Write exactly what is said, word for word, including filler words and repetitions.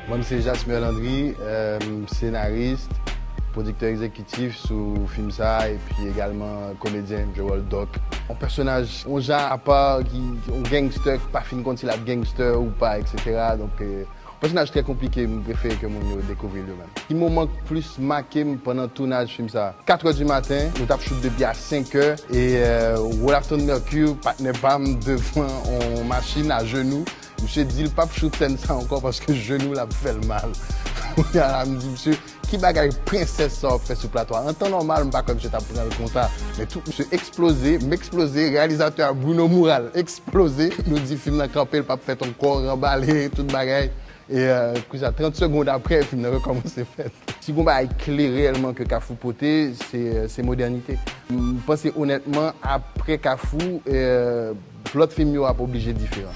Mwen se Jasmer Landry, euh, senaris, pwodiktè egzekitif sou fim sa, epi egalman komedyen, m jwe wòl Dòk. Yon pèsonaj, yon jan apa, ki, yon gangster, ki pa fin konn si l ap gangster ou pa, et cetera. Donk, euh, pèsonaj trè konplike, m prefere ke moun yo dekouvri l yo menm. Ki moman k plis make m pandan tounaj fim sa? Katrè di maten, nou t ap chout depi a senkè, e, euh, Rolafton Mercure, patnè pa m, devan yon machin, ajenou. Misye di l p ap chout sèn sa ankò paske jenou l ap fè l mal. Kounye a la, m di misye, ki bagay prensès sa w ap fè sou plato a? An tan nòmal, m pa kwè misye t ap pran l konsa. Men tout, misye eksploze, m eksploze, reyalizatè a Bruno Moural eksploze. Nou di fim nan kanpe, l p ap fèt ankò, ranbale, tout bagay. E, euh, kounye a, trant segond apre, fim nan rekòmanse fèt. Si gon bagay kle reyèlman ke Kafou pote, se, se modènite. M panse onètman, apre Kafou, euh, lòt fim yo ap oblije diferan.